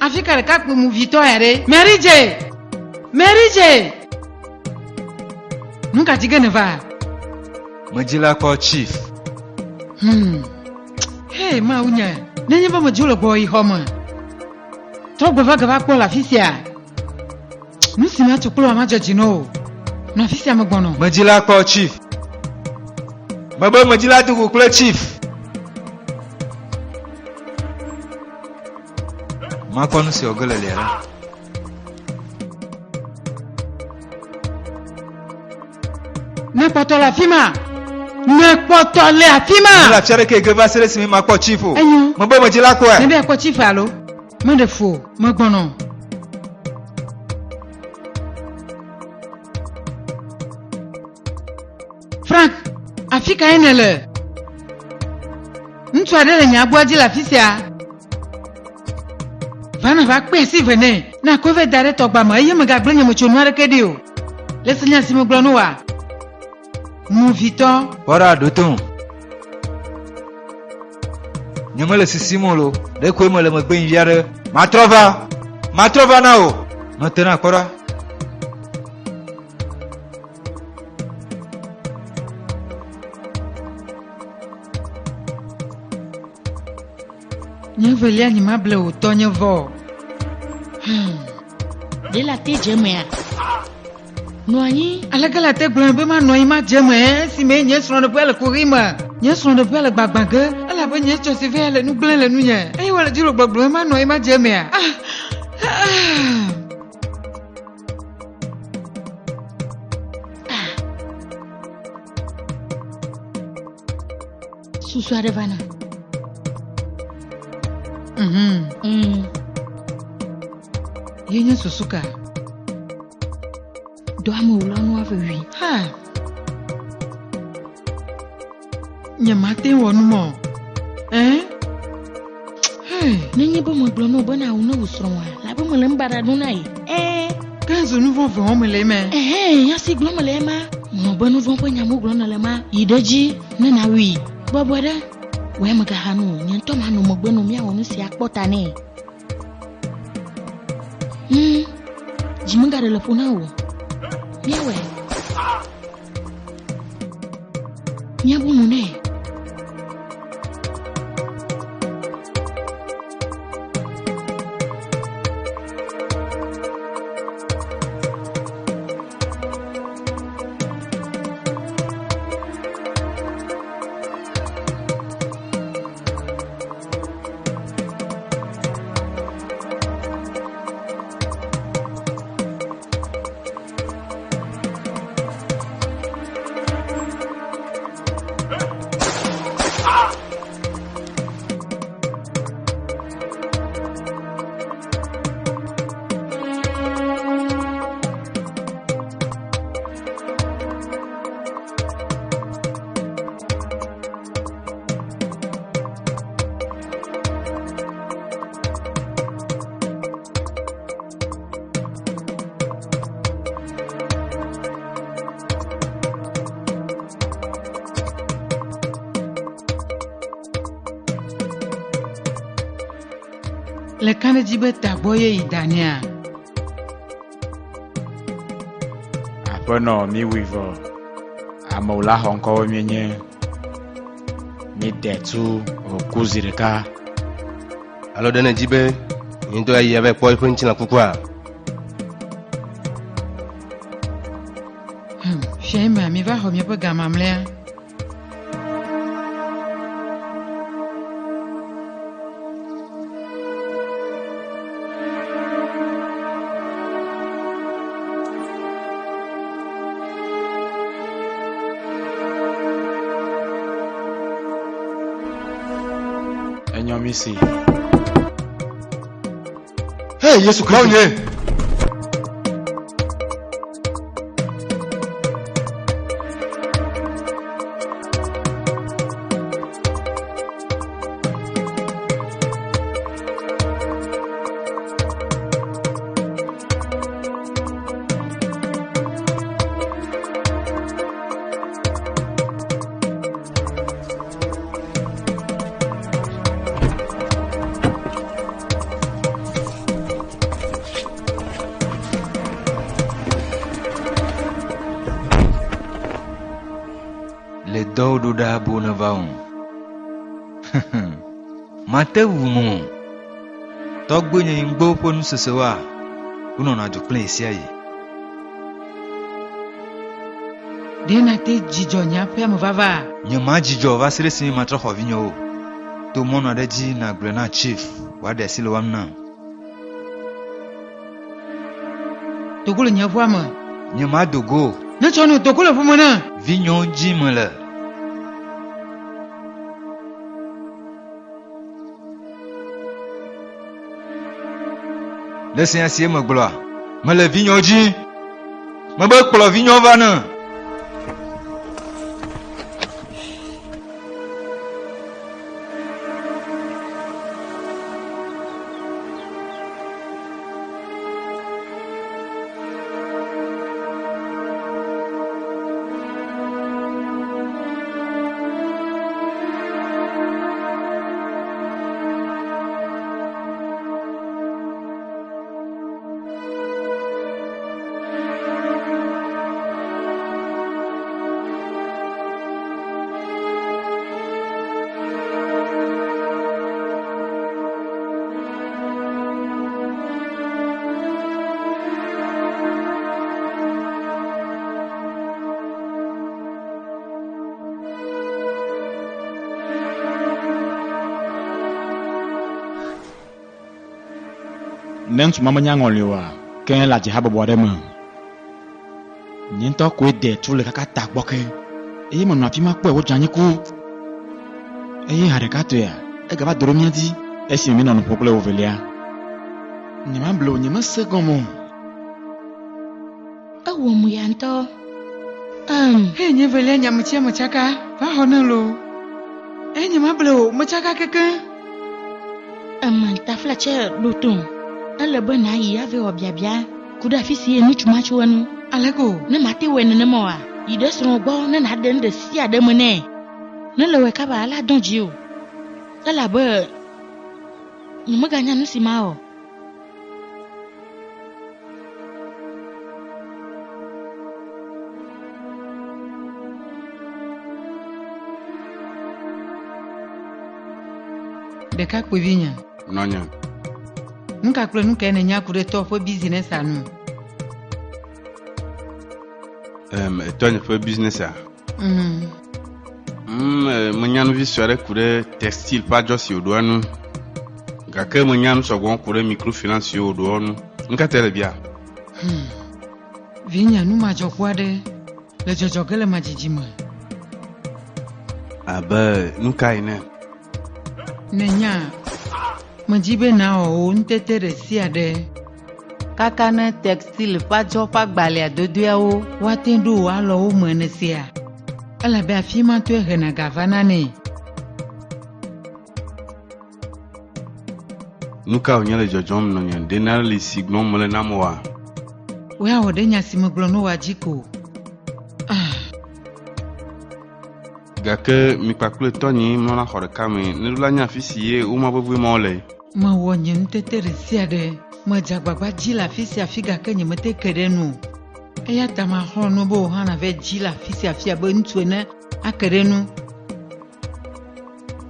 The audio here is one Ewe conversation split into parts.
Afi ka ɖekakpui movitɔ ya ɖe? Mary J! Mary J! Nu ka dzi ge nèva? Medzi la kpɔ Chief. Hmm. Hey, Mawu nye, nenye be medzo le gbɔwò yi xɔ me, trɔ gbɔ va gava kpɔ le afi sia. Nu si matso kple wò madzɔ dzi na wò o. Nɔ afi sia megbɔnɔ. Medzi la kpɔ Chief. Mebe medzi la do go kple Chief. Makpɔ nu si wɔ ge le lia ɖa. Ne kpɔtɔ le afi ma. Ne kpɔtɔ le afi ma. Mele afi aɖeke ge va se ɖe esime makpɔ Chief o. Enyo. Mebe medzi la kpɔe. Nebe akpɔ Chief alo? Meɖe fu o. Megbɔnɔ. Frank, afi kae nèle? Ŋutsu aɖe le nye agboa dzi le afi sia. Va nàva kpe asi ve nɛ. Ne àkɔe vɛ da ɖe tɔgba me eye mègagblẽ nyemetsonu aɖeke ɖi o. Le se nya si megblɔ na wòa? Movitɔ. Kpɔ ɖa, ɖo tom. Nyemele sisim o lo. Ɖekoe mele megbe yi vi aɖe. Matrɔ va. Matrɔ va na wò. Nɔ te na kpɔ ɖa. Nye velia nyemable wò tɔ nye vɔ o. Hmm. Ɖe la te dze mea? Nɔ anyi. Aleke la te gblɔe be manɔ anyi madze eme esime nye srɔ̃ɖeƒea le kuxi me? Nye srɔ̃ɖeƒea le gbagbã ge elabe nye tsɔsivea le nu gblẽ le nunye eye wòle dzi le gbɔgblɔm be manɔ anyi madze emea? Ah! Ah! Ah! Susu aɖe va na. Mhm. Ye nye susu ka? Dɔ amewula nua vevi. Ha. Nyemate ŋu wɔ nu mɔ. Ɛ̃? Hey. Nenye be megblɔ na wò be nàwu ne wò srɔ̃a, labe mele nu baɖa ɖom na ye. Ɛ̃. Ke zu nu vɔ̃ vɔ̃ wɔm le eme. Ɛhɛn, nya si gblɔm mele ema. Ŋlɔ be nu vɔ̃ ƒe nya gblɔm nèle ma. Yi ɖe edzi ne nàwui. Bɔbɔe ɖe. Wò ya mègaxa nu o. Nye ŋutɔ manɔ megbe nɔ míawɔ nu sia akpɔ ta nɛ. Hmm, dzi megaɖe le ƒo na wò o. Míawɔe. Míabu mo nɛ. Le ka ɖe dzi be tagbɔ ye yi da nɛa? Aƒenɔ míwui vɔ. Amewula xɔŋkɔwo míenye. Míde tu wòku zi ɖeka. Alo ɖe nèdi be nye ŋutɔ ayi ava kpɔ eƒe ŋutilã kukua? Hmm, fiae mea, miva xɔ miaƒe ga mamlɛa. Enyo mi si. Hey, Yesu Kristo. Mawunye. ɖo ɖa be woneva wum. Mate wum o. Tɔgbuinye ŋgbewo ƒe nusesewoa, wonɔna du kple ɣesiaɣi. Ɖe nate dzidzɔ nye aƒea me vava? Nyemadzudzɔ va se ɖe esime matrɔ xɔ vinyewo o. To mɔnu aɖe dzi nàgblɔe na Chief wòaɖe asi le woa ŋu nam. Dogo le nye ʋua me. Nyemado go o. Netsɔ nu dogo le ʋu me na. Vinyewo dzi mele. Le sia si megblɔa, mele vinyewo dzi. Mebe kplɔ vinyewo va ne. Ne ŋutsu ma menya ŋɔli oa, ke le adze habɔbɔ aɖe me. Nye ŋutɔ koe de tu le kaka ta gbɔ ke eye menɔ afi ma kpɔe wodze anyi ku. Eye hã ɖeka tɔea, egava do ɖe mía dzi esime míenɔ nu ƒom kple wo velia. Nyemable o, nyemese gɔme o. Ewɔ mo ya ŋutɔ. Em. Hey, nye velia nya metsia metsaka va xɔ ne lo. Eye nyemable o, metsaka kekeŋ. Eme taflatse ɖo tom. Ele be nàyi ava wɔ biabia ku ɖe afi si ye ŋutsu ma tso enu. Aleke o? Ne mate wɔe nenema oa, yi ɖe srɔ̃wò gbɔ ne nàɖe nu ɖe sia ɖe me nɛ. Ne le wɔe kaba alea dɔ dzi o. Elabe nyemeganya nu si mawɔ. Ɖekakpuivinye. Nɔnye. Nu ka kple nu kae nènya ku ɖe tɔ ƒe bizinɛsia ŋu? Em, tɔnye ƒe bizinɛsia? Mm. Mm, menya nu vi sue aɖe ku ɖe textile ƒe adzɔ si wòɖoa ŋu. Gake menya nu sɔgbɔ ku ɖe microfinance siwo wòɖoa ŋu. Nu ka tae nèbia? Hmm. Vinye, nu madzɔkpɔ aɖe le dzɔdzɔ ge le madzidzi me. Abe nu ka ene? Nènya, medi be nàwɔ wò ŋutete ɖe sia ɖe kaka ne textile ƒe adzɔ ƒe agbalẽa dodoeawo woate ŋu ɖo wò alɔwo me nèsea? Elabe afi ma tɔe hena ga vana nɛ. Nu ka wònye le dzɔdzɔm nɔnye? Ɖe nane li si gblɔm mele nam oa? Wò ya wɔ ɖe nya si megblɔ na wòa dzi ko. Ah. Gake mi kpakple tɔnye mlɔna xɔ ɖeka me. Neɖo la nye afi si ye woma vevi mawo le. Mewɔ nye ŋutete ɖe sia ɖe. Medze agbagba dzi le afi sia afi gake nyemete ke ɖe enu o. Eya ta maxlɔ̃ nu be wò hã nàvae dzi le afi sia afi abe ŋutsu ene ake ɖe enu.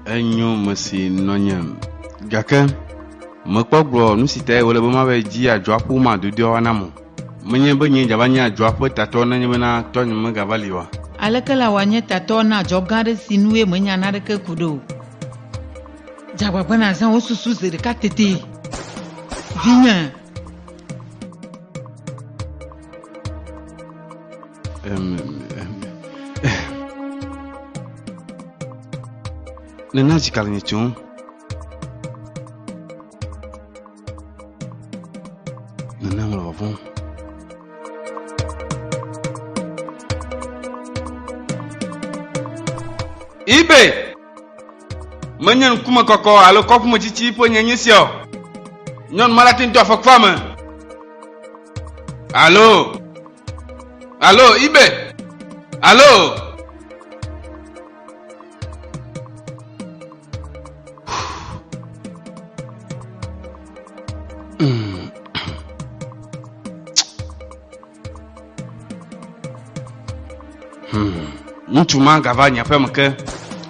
Enyo mesi nɔnye. Gake mekpɔ gblɔ nu si tae wòle be mavae dzi adzɔa ƒe woma dodoeawo nam o. Menye be nye dzava nye adzɔa ƒe tatɔ nenye bena tɔnye megava li oa? Aleke la wòanye tatɔ na adzɔ gã aɖe si nue menya naneke ku ɖo o? Dze agbagba nàzã wò susu zi ɖeka teti, vinye. Em, em, Nena dzika le nye tsom. Nena mele vɔvɔ̃m. Ibe! Menye ŋkumekɔkɔ alo kɔƒemetsitsi ƒe nyenye sia o. Nyɔnu ma la te ŋu do afɔkua me. Alo! Alo, Ibe! Alo! Ŋutsu ma gava nye aƒeme ke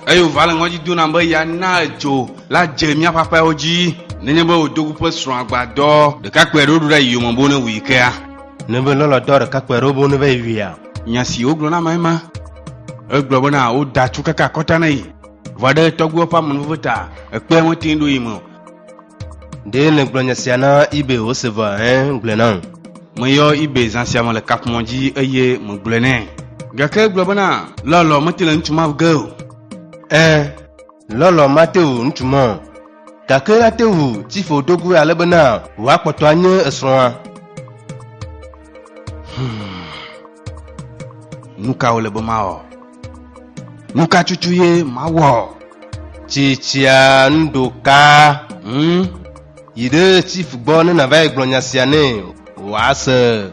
eye wòva le ŋɔdzi do nam be yeana edzo la dze míaƒe aƒeawo dzi nenye be wòdogo ƒe srɔ̃ agbadɔ ɖekakpui aɖewo ɖo ɖe yi yome bo ne wòyi kea. Ne be lɔlɔ dɔ ɖekakpui aɖewo bo ne va yi wuia. Nya si wogblɔ na ame ma, egblɔ bena woda tu kaka akɔta na yi. Vɔ ɖe tɔgbuiwo ƒe amenuveve ta, ekpea mete ŋu ɖo yi me o. Ɖe nègblɔ nya sia na Ibe wòse vɔa hẽ gblɔe nam. Meyɔ Ibe zã sia me le kaƒomɔ dzi eye megblɔe nɛ. Gake egblɔ bena lɔlɔ mete le ŋutsu ma ge o. Ẽ, lɔlɔ mate ŋu ŋutsu ma o. Gake ate ŋu Tifo dogoe ale bena wòakpɔtɔ anye esrɔ̃a. Nu ka wòle be mawɔ? Nu ka tutu ye mawɔ? Tsitsia nuɖoka. Yi ɖe Chief gbɔ ne nàva yi gblɔ nya sia nɛ wòase.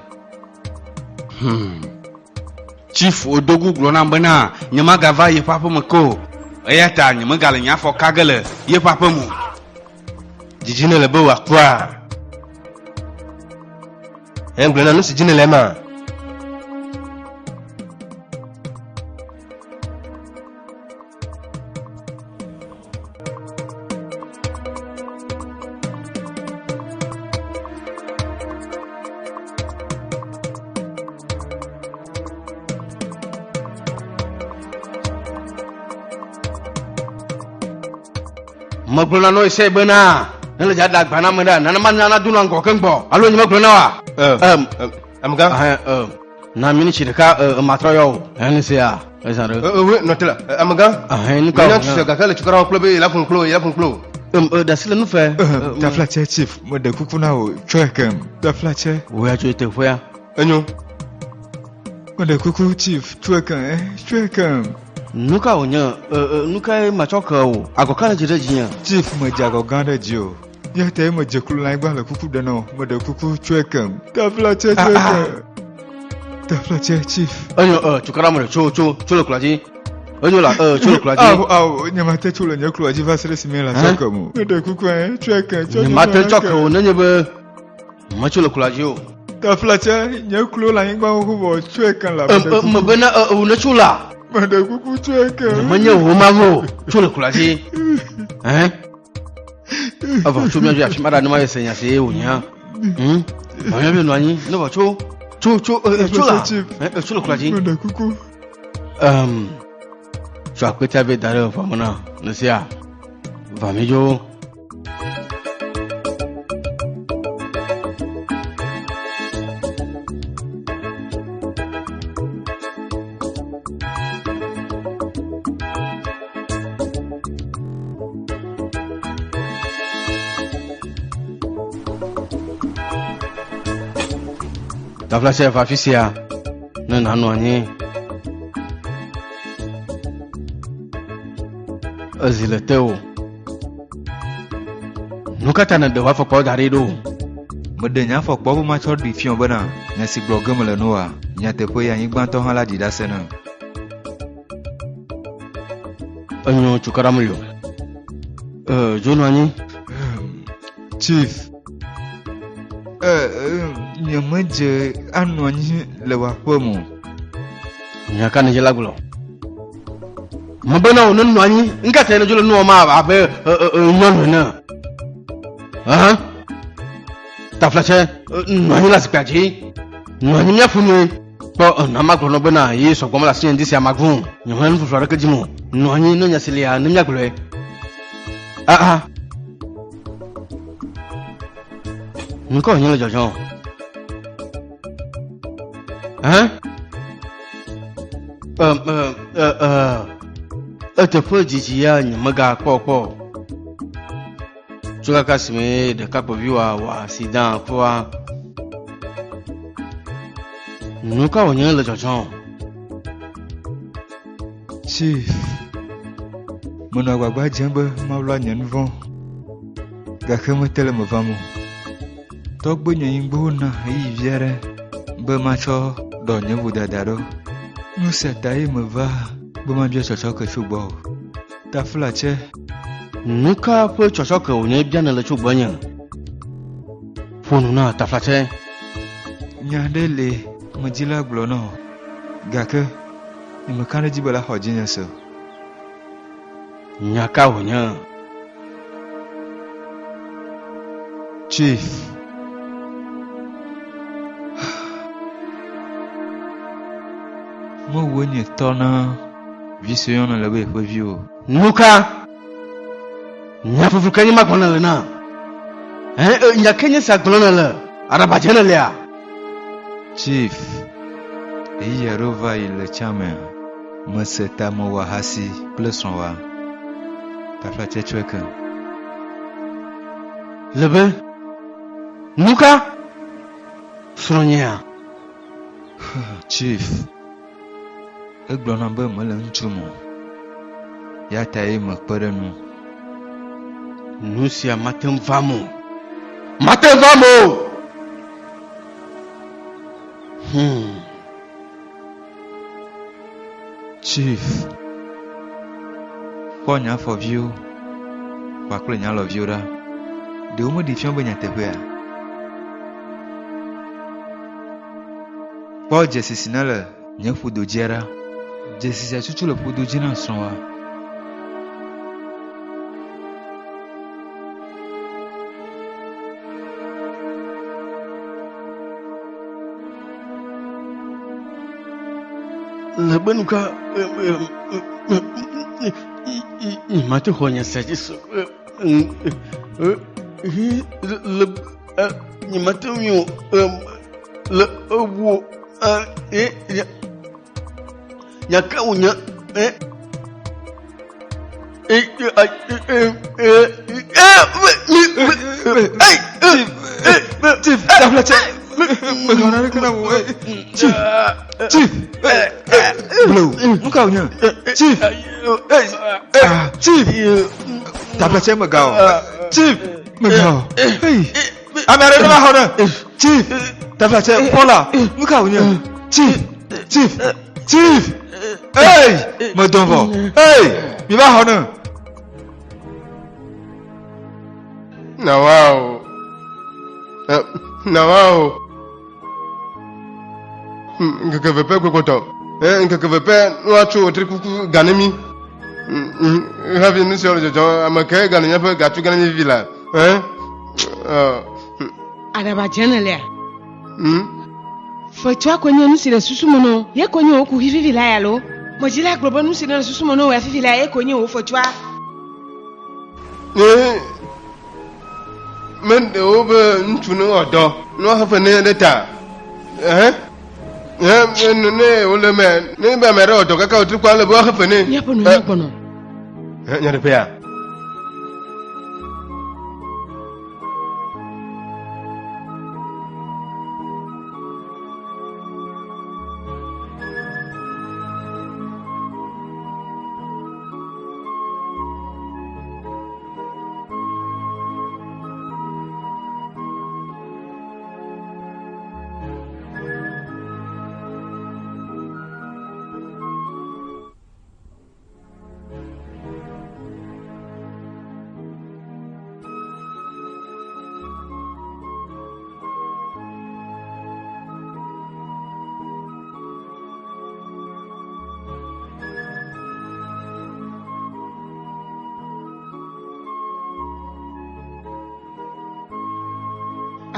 Chief Odogu gblɔ nam bena nyemagava yeƒe aƒeme ke o. Eya ta nyemegale nye afɔ ka ge le yeƒe aƒeme o. Dzidzi nele be wòakua. Hẽ gblɔ na nu si dzi nele ema. Megblɔ na nɔ ese bena ne le dza da agba na ame ɖe nanema nya na do na ŋgɔ keŋ gbɔ alo nye megblɔ na wa. Amegã. Na miniti ɖeka matrɔ yɔ o. Ɛn sia ezã ɖe. We nɔ te la amegã. Ɛhɛn nu ka Menya tusue gake le tukara kple be yela ƒom kplo yela ƒom kplo. Ɖasi le nu fɛ. Taflatse chief, meɖe kuku na wò tsɔe kem. Taflatse. Wò ya tso teƒea. Enyo. Meɖe kuku chief, tsɔe kem, tsɔe kem. Nu ka wònye? Nu kae matsɔ ke wò? Agɔ ka le dzi ɖe dzinye? Chief, medze agɔ gã ɖe dzi o. Ya ta ye medze klo le anyigba le kuku ɖe na wò. Meɖe kuku tsɔe kem. Taflatse tsɔe kem. Taflatse chief. Enyo, tukara me ɖe tso tso tso le kloa dzi. Enyo la, tso le kloa dzi. Awo awo, nye mate tso le nye kloa dzi va se ɖe esime la tsɔ kem o. Meɖe kuku tsɔe kem, tsɔ Nye mate tsɔ ke o nenye be metso le kloa dzi o. Taflatse, nye klo le anyigba xoxo vɔ tsɔe kem la. Meɖe kuku. Mebe na wò ne tso la. Meɖe kuku tsɔe kem. Menye wò ma vo tso le kloa dzi. Ɛn? Evɔ tso míadzo afi ma ɖa ne ma yɛ se nya si ye wònya. Vɔ míadzo nɔ anyi ne vɔ tso tso tso tso la tso le kloa dzi. Meɖe kuku. Tso akpetia vɛ da ɖe ʋua me na ne sia. Va míadzo. Taflatse va afi sia ne nànɔ anyi. Ezi le tewò. Nu ka ta nèɖe wò afɔkpawo da ɖi ɖo? Meɖe nye afɔkpawo be matsɔ ɖee fiɔ bena nya si gblɔ ge mele noa, nyateƒe ye anyigbãtɔ hã la ɖi ɖase nam. Enyo tukaɖa meli o. Dzo nɔ anyi. Chief, nyemedze anɔ anyi le wò aƒe me o. Nya ka nèdze la gblɔ? Mebe na wò ne nɔ anyi. Ŋka ta nèdzo le nuwɔm abe nyɔnu ene? Hã? Taflatse, nɔ anyi le zikpuia dzi. Nɔ anyi míaƒo nue. Kpɔ na magblɔ nɔ bena ye sɔgbɔ mele asinye ŋdi sia magbɔn. Nye mele nuƒoƒo aɖeke dim o. Nɔ anyi ne nya si lia ne míagblɔe. Aha. Nu ka wònye le dzɔdzɔm? Hã? Eteƒe dzidzi ya nye megakpɔ kpɔ o. Tso kaka si me ɖekakpuivi wa wɔ accident kpɔa. Nu ka wònye le dzɔdzɔm? Chief, menɔ agbagba dzem be mawla nye nu vɔ̃ gake mete le me vam o. Tɔgbe nye nyigbawo na ɣeyiɣi vi aɖe be matsɔ ɖɔ nye vodada ɖo. Nu sia ta ye meva be mabia tsɔtsɔke tso gbɔwò. Taflatse. Nu ka ƒe tsɔtsɔke wònye bia nèle tso gbɔnye? Ƒo nu na Taflatse. Nya aɖe le medzi la gblɔ na wò gake Nye meka ɖe edzi be la xɔ dzinye se o. Nya ka wònye? Chief. Mewɔe nye tɔ na vi si woyɔna le be yeƒe vi o. Nu ka? Nya fufu ke nye ma gblɔm nèle na? Ɛ, e, nya ke nye sia gblɔm nèle? Aɖaba dze nèlea? Chief, ɣeyiɣi aɖewo va yi le tsã mea, mese ta mewɔ ahasi kple srɔ̃wòa. Taflatse tsɔe kem. Le be, nu ka? Srɔ̃nyea? Chief, egblɔ nam be mele ŋutsu me o. Ya ta ye mekpe ɖe nu. Nu sia mate ŋu va eme o. Mate ŋu va eme o! Hmm. Chief, kpɔ nye afɔviwo kpakple nye alɔviwo ɖa. Ɖe womeɖi fia be nyateƒea? Kpɔ dzesi si nele nye ƒodo dzia ɖa. Dzesi sia tutu le ƒodo dzi na srɔ̃wòa. Le be nuka mate xɔ nye sia dzi se le nye mate ŋui o le ewo nya ka wònye Chief, taflatse, megblɔ naneke na wò. Chief, chief, blo, nu ka wònye? Chief, chief, taflatse megawɔ. Chief, megawɔ. Hey, ame aɖe ne va xɔ ne. Chief, taflatse, Paula, nu ka wònye? Chief, chief, chief, hey, medɔ vɔ. Hey, mi va xɔ ne. Na wa o. Na wa o. Ŋkeke eve pɛ kpɔtɔ. Ŋkeke eve pɛ woatso wetri kuku ga ne mí. Hafi nu siawo le dzɔdzɔm, ame kae gale míaƒe gatu ge na mí vivi la? Aɖaba dze nèlea? Fetsua koe nye nu si le susu me na wò. Ye koe nye wò kuxi vivi la ya loo? Medzi la gblɔ be nu si nele susu me na wò ya fifi la, ye koe nye wò fetsua. Ne meɖe wo be ŋutsu ne wɔ dɔ, ne woaxe fe ne ɖe ta. Ɛhɛ. Ɛhɛ, ne ne wole me, ne be ame aɖe wɔ dɔ kaka wòtri kpɔ ale be woaxe fe ne. Míaƒe nu nya gbɔnɔ. Nyateƒea.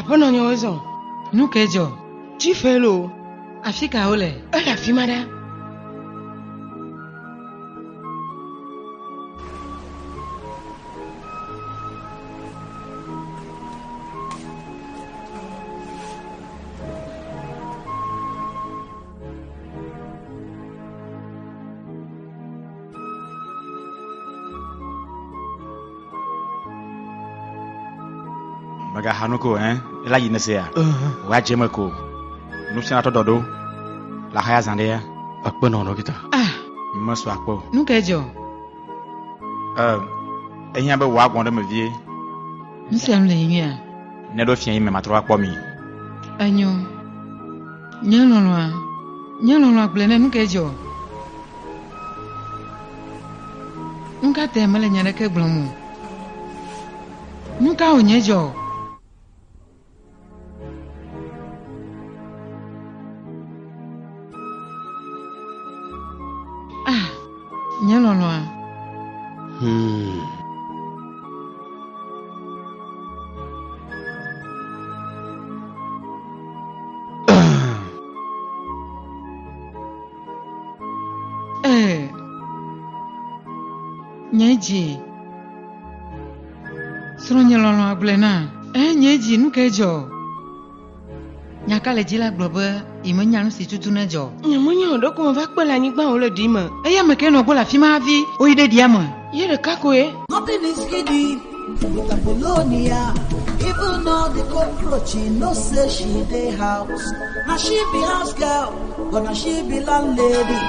Aƒenɔ nye wozɔ. Nu kae dzɔ? Tsi fe loo. Afi ka wole? Ele afi ma ɖa. Mègaxa nu ko o, ẽ? Ela yi nèsea? Wò adze eme ko. Nufiala tɔ dɔ ɖo. Le axaya zã ɖea. Akpe nɔ ɖɔkita. Ah! Mesɔ akpe o. Nu kae dzɔ? E, ehiã be wòagbɔ̃ ɖe eme vie. Nu sia nu le nyuiea? Ne ɖo fiẽ yi me matrɔ va kpɔ mi. Enyo. Nye lɔlɔ̃a, nye lɔlɔ̃a gblɔe ne nu kae dzɔ? Nu ka tae mele nya aɖeke gblɔm o? Nu ka wònye dzɔ? Hmm. Ee, nye dzi. Srɔ̃nye lɔlɔ̃a gblɔe na. Ee, nye dzi, nu kae dzɔ? Nya ka le dzi la gblɔ be yemenya nu si tutu ne dzɔ. Nyemenya o, ɖeko meva kpe le anyigba wòle ɖi me. Eya ame kae nɔ gbɔ le afi ma hafi woyi ɖe ɖia me? Ye ɖeka koe. Nothing is hidden with Apollonia. Even all the cockroach no say she dey house. Now she be house girl, but now she be landlady.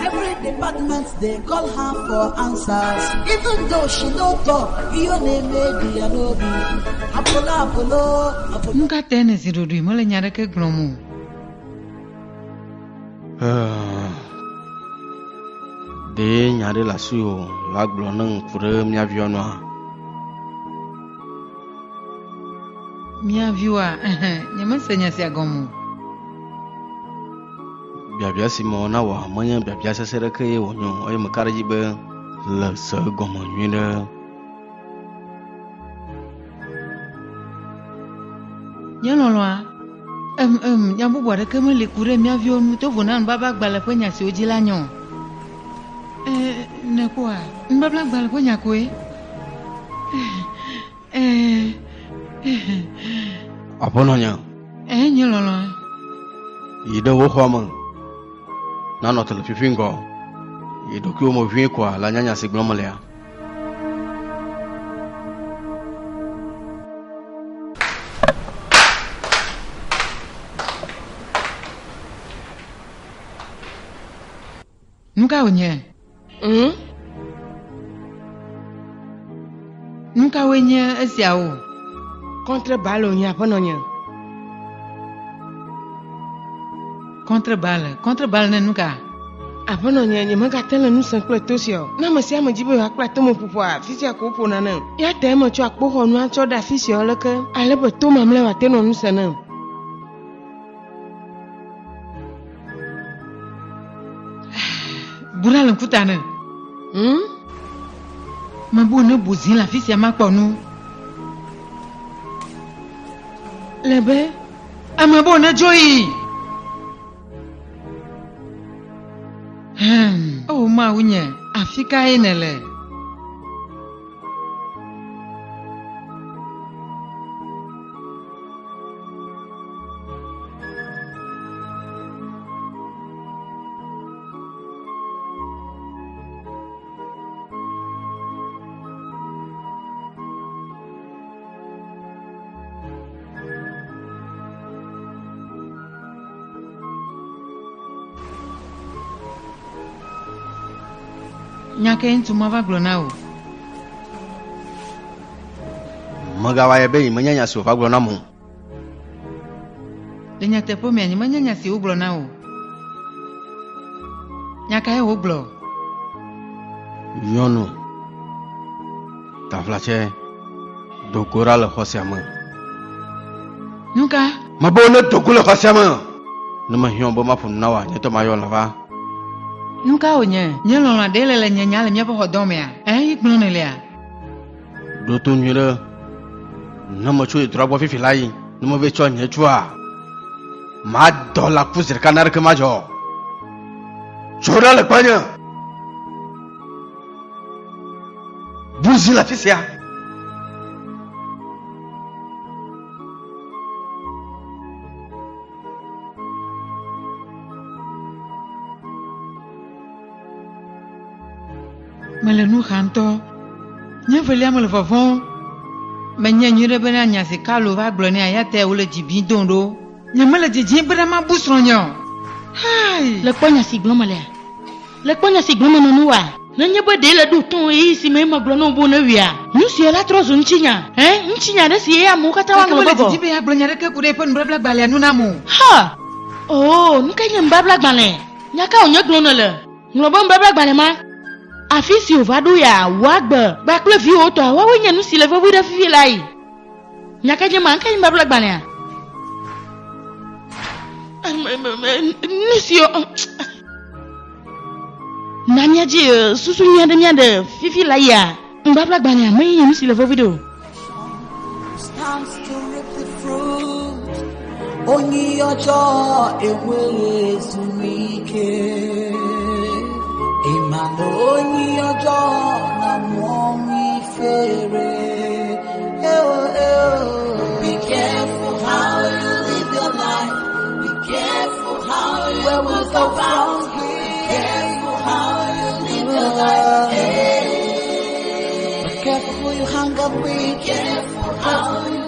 Every department they call her for answers. Even though she no talk, your name may be Anobi. Apollo, Apollo, Apollo. Nu ka tae nèzi ɖoɖoe mele nya aɖeke gblɔm o? Ɖe nya aɖe le asiwò la gblɔ ne ŋku ɖe mía viwo nua? Mía viwoa? Ɛhɛ, nyemese nya sia gɔme o. Biabia si mewɔ na wòa menye biabia sesẽ ɖeke ye wònye o eye meka ɖe edzi be le se egɔme nyuiɖe. Nye lɔlɔ̃a, em, em, nya bubu aɖeke meli ku ɖe mía viwo ŋu to vo na nubabla-gbalẽ ƒe nya siwo dzi la nye o. E, nèkpɔa, nubabla-gbalẽ ƒe nya koe. E, e, Aƒenɔnye. E, nye lɔlɔ̃a. Yi ɖe wò xɔa me. Nanɔ te le fifi ŋgɔ. Yi ɖokuiwò me ʋĩi koa le anya nya si gblɔm melea. Nu ka wònye? Mm? Nu kawoe nye esiawo? Kɔntrebale wònye aƒenɔnye. Kɔntrebale, kɔntrebale ne nu ka? Aƒenɔnye, nyemegate le nu sem kple to sia o. Ne ame sia ame di be yewoakpla tomeƒoƒoa, afi sia ko woƒona nem. Eya tae metsɔ akpoxɔnua tsɔ ɖe afi sia leke, ale be to mamlɛ wòate nɔ nu sem nem. Bu ɖa le ŋkuta ne. Hmm? Mebu ne bu zi le afi sia makpɔ nu. Le be ame bo ne dzo yi. Hmm. O Mawu nye, afi kae nèle? Nya kae ŋutsu ma va gblɔ na wò? Mègawa ye be yemenya nya si wòva gblɔ nam o. Le nyateƒe mea, nyemenya nya si wogblɔ na wò. Nya kae wògblɔ? Nyɔnu, taflatse, do go ɖa le xɔ sia me. Nu ka? Mebe wonedo go le xɔ sia me. Ne mehiã be maƒo nu na wòa, nye ŋutɔ mayɔ lava. Nu ka wònye? Nye lɔlɔ̃a ɖe le le nye nya le míaƒe xɔdɔmea? Ẽ, gblɔ nèlea? Ɖo to nyuie ɖe. Ne metso yi dua gbɔ fifi la yi, ne mevɛ tsɔ nye tsua, madɔ le aku zi ɖeka naneke madzɔ o. Tso ɖa le gbɔnye. Bu zi le afi sia. Mele nu xam ŋutɔ. Nye velia mele vɔvɔ̃m. Menye nyuiɖe bena nya si Carlo va gblɔ nɛa eya tae wòle dzi bim dom ɖo. Nyemele didim bena mabu srɔ̃nye o. Hai! Le kpɔ nya si gblɔm melea? Le kpɔ nya si gblɔm menɔ nu woa? Nenye be ɖee le ɖo to ɣeyiɣi si me megblɔ na wò be wonewuia, nu sia la trɔ zu ŋutinya. Ẽ, ŋutinya aɖe si eye amewo katã Gake woaŋlɔ mele be vɔ. didim be yeagblɔ nya aɖeke ku ɖe eƒe nubabla-gbalẽa ŋu nam o. Ha! Oo, nukae nye nubabla-gbalẽ? Nya ka wònye gblɔm nèle? Ŋlɔ be nubabla-gbalẽ ma. Afi si wòva ɖo ya, wò agbe kpakple viwòwo tɔa, woawoe nye nu si le vevi ɖe fifi lae. Nya kae nye ma? Nukae nye nubabla-gbalẽa? Nu si na míadzi susu nyui aɖe míaɖe fifi la yia? Nubabla gbalẽa menye nye nu si le vevi ɖe o. Stands to reap the fruit. Onye ọjọọ enweghị ezumike. Ị ma na onye ọjọọ na-anwụ ọnwụ ifere. Eo, eo. Be careful how you live your life. Be careful how you Where we go from here. Be careful how you live your life. Hey. Be careful who you hang up with. Be careful how you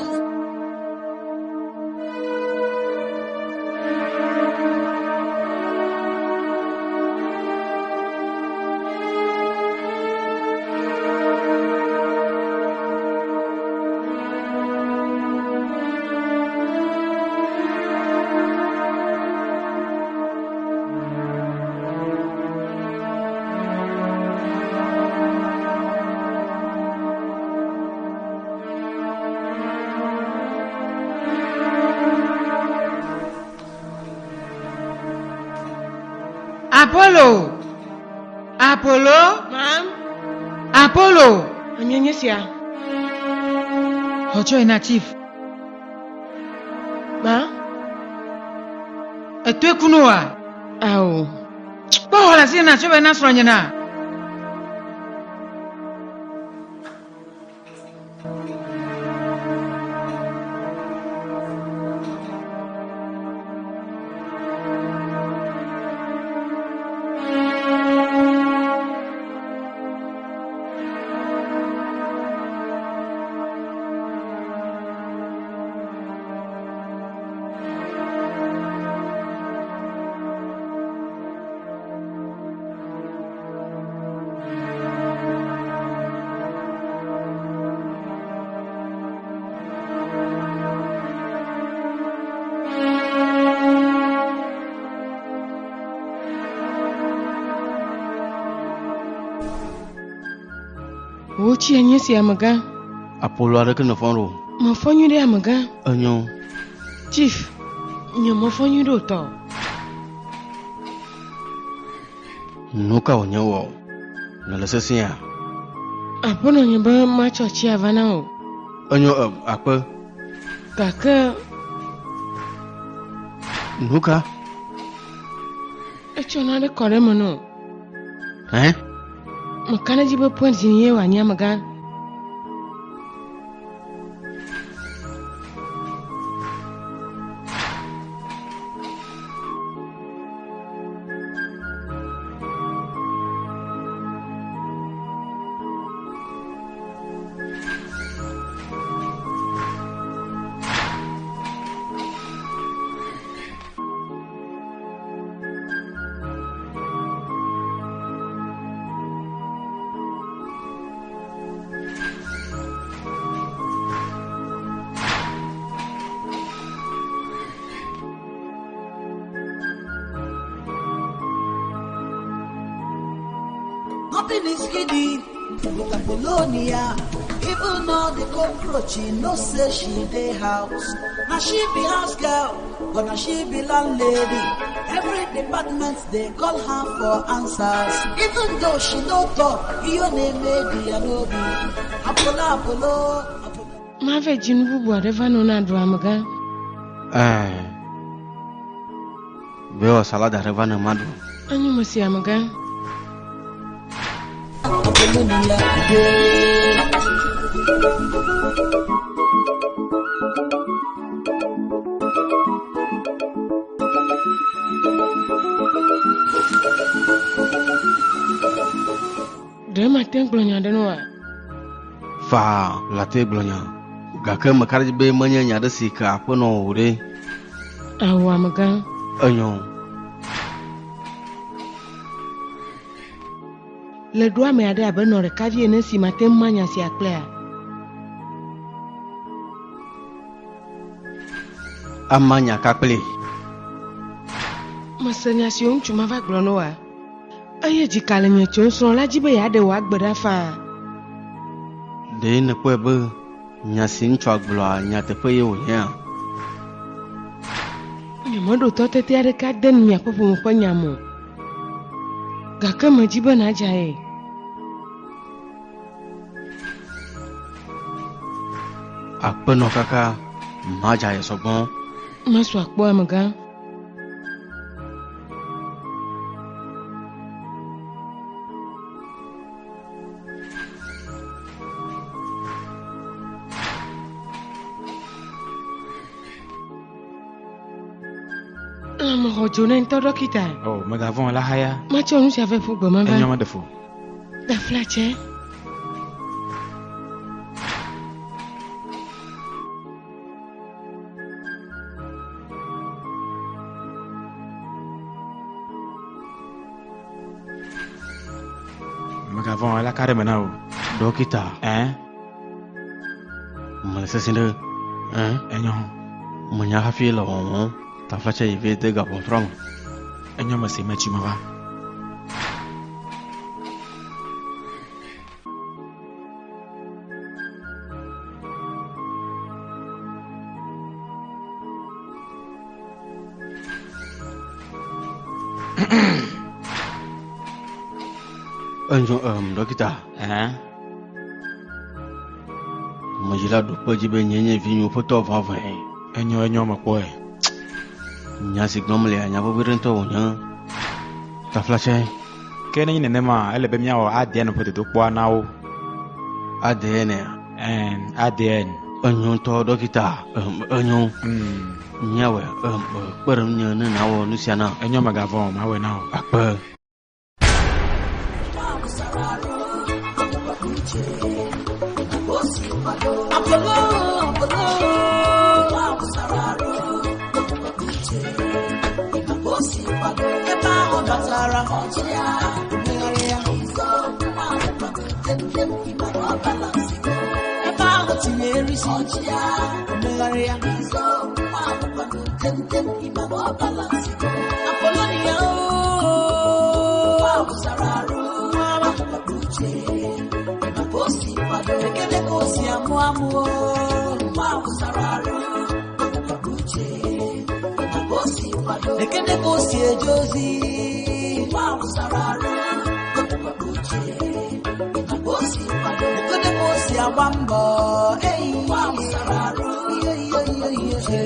Apollo! Apollo! Mam. Apollo! Anye nye sia. Xɔtsɔ yina chief. Ma? Etoe kunu wa? Ao. Kpɔ xɔ le asi na tsɔ be na srɔ̃nye na. Wò tsi enye sia amegã. Apollo aɖeke nèfɔ ɖo. Mefɔ nyui ɖe amegã. Enyo. Chief, nye mefɔ nyui ɖe o tɔ. Nu ka wònye wɔ? Nèle sesẽa? Aƒenɔ nye be matsɔ tsia va na wò. Enyo em, akpe. Gake Nu ka? etsɔ nane kɔ ɖe eme nɔ. Hɛ? Meka ɖe edzi be poison ye wòanye amegã. Nothing is hidden with Apollonia. Even all the cockroach, you know, say she dey house. Now she be house girl, but now she be landlady. Every department they call her for answers. Even though she no talk, your name may be Anobi. Apollo, Apollo, Apollo. Mave dzi nu bubu aɖe va nɔ na ɖu amegã. Ɛɛ. Be wɔ salad aɖe va ne maɖu. Enyo mesi amegã. Apollonia today. Ɖe mate ŋu gblɔ nya aɖe na wòa? Faa late gblɔ nya. Gake meka ɖe edzi be menye nya aɖe si ke aƒenɔ o ɖe. Ao amegã. Enyo. Le ɖo ame aɖe abe nɔ ɖekavi ene si mate ŋu ma nya sia kplea? Ama nya ka kpli? Mese nya siwo ŋutsu ma va gblɔ na wòa? Eye dzika le nye tsom srɔ̃ la dzi be yeaɖe wò agbe ɖa faa. Ɖe nèkpɔe be nya si ŋutsua gblɔa nyateƒe ye wònyea? Nyemeɖo tɔtete aɖeke ade nu miaƒe ƒome ƒe nya me o. Gake medzi be nàdza ye. Akpenɔ kaka madza ye sɔgbɔn. Masu akpɔ amegã. Lãme xɔ dzo ne ŋutɔ ɖɔkita. O, mègavɔ̃ la haya. Matsɔ nu sia vɛ ƒu gbe mava. Enyo meɖe fo. Taflatse. Mègavɔ̃ la ka ɖe me na o. Dɔkita. Ɛn? Mele sesẽ ɖe. Ɛn? Enyo. Menya hafi le wɔwɔm. Taflatse yi vɛ de gaʋɔtrɔ me. Enyo mese metsi me va. Enyo dɔkita. Ɛn? Medzi la ɖo kpe dzi be nye nye vinyewo ƒe tɔ vavãe. Enyo enyo mekpɔe. Nya si gblɔm lea nya vevi ɖe ŋutɔ wònye. Taflatse. Ke nenye nenema ele be míawɔ ADN ƒe dodokpɔa na wo. ADN ya? Ɛn, ADN. Enyo ŋutɔ dɔkita. Enyo. Míawɔe. Kpe ɖe ŋunye ne nawɔ nu sia na. Enyo mègavɔ̃ o, mawɔe na wò. Akpe. Apollo, Apollo, ebe ahụ batara omegharị ya ebe ahụ tinyere isi omegharị ya Apollonia ekele ka o si amụ amụ ekele ka o si eje ozi ekele ka o si agba mbọ eyi. Ihe, ihe, ihe, ihe.